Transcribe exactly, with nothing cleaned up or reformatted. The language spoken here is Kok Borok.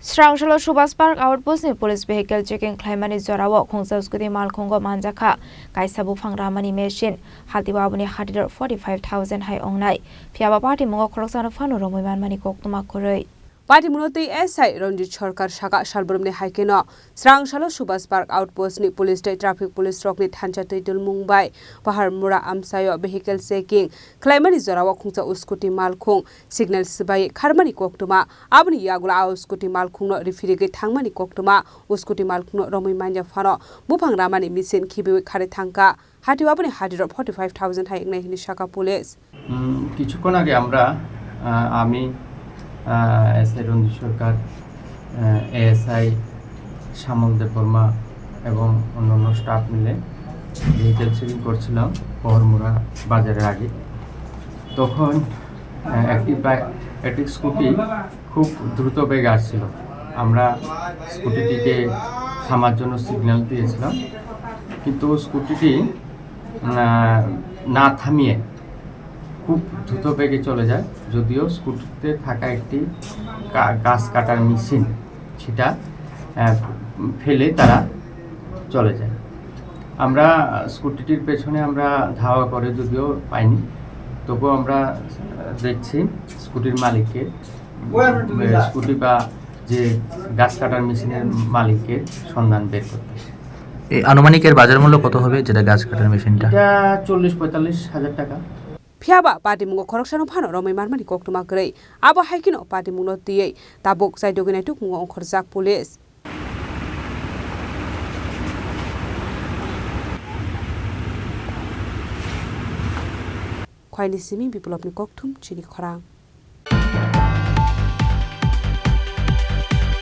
Srangsalo Subhas Park Outpost ni police vehicle checking khlaimani jorao khungsa scooty malkhungo manjakha kaisa buphang ramani machine, hatio aboni hatirok forty five thousand hai ongnai. Phiyaba patimungo khoroksano phano romwi manmani koktwma kwrwi. Patimungo twi S I Ranjit Sarkar saka salbrumni hai kheno Srangsalo Subhas Park Outpost ni police tei traffic police rokni thansa twi dulmung bai Pahar Mura amchaio vehicle checking khlaimani jorao khungsa scooty malkhung signal swbai kharmani koktwma. Aboni yagulo a scooty malkhungno riphirigwi thangmani koktwma. Scooty malkhungno romwi manya phano buphang ramani machine khibiwi kharwi thangkha. Hatio aboni hatirok forty five thousand hai wngnai hwnwi sakha police. উম, কিছুক্ষণ আগে আমরা, আহ, আমি, আহ, এসআই রঞ্জিত সরকার, আহ, এএসআই শ্যামল দেববর্মা এবং অন্যান্য স্টাফ মিলে vehicle checking করছিলাম পহরমুড়া বাজারের আগে। তখন, আহ, একটি বাই-, একটি স্কুটি খুব দ্রুত বেগে আসছিল। আমরা স্কুটিটিকে থামার জন্য সিগন্যাল দিয়েছিলাম, কিন্তু স্কুটিটি, আহ, না থামিয়ে খুব দ্রুত বেগে চলে যায়, যদিও স্কুটিতে থাকা একটি কা-, গাছ কাটার মেশিন সেটা, আহ, ফেলে তারা চলে যায়। আমরা স্কুটিটির পেছনে আমরা ধাওয়া করে যদিও পাইনি, তবুও আমরা, আহ, দেখছি স্কুটির মালিককে, উম, স্কুটি বা যে গাছ কাটার মেশিনের মালিককে সন্ধান বের করতে। এই আনুমানিক এর বাজার মূল্য কত হবে, যেটা গাছ কাটার মেশিনটা? এটা চল্লিশ পঁয়তাল্লিশ হাজার টাকা। Phiyaba patimungo khoroksano phano romwi manmani koktwma kwrwi. Abo hai kheno patimungno twiwi tabuk chaidogwi naitukmungo ongkhorjak police. Khwaini simi Biplopni kokthum chini khorang.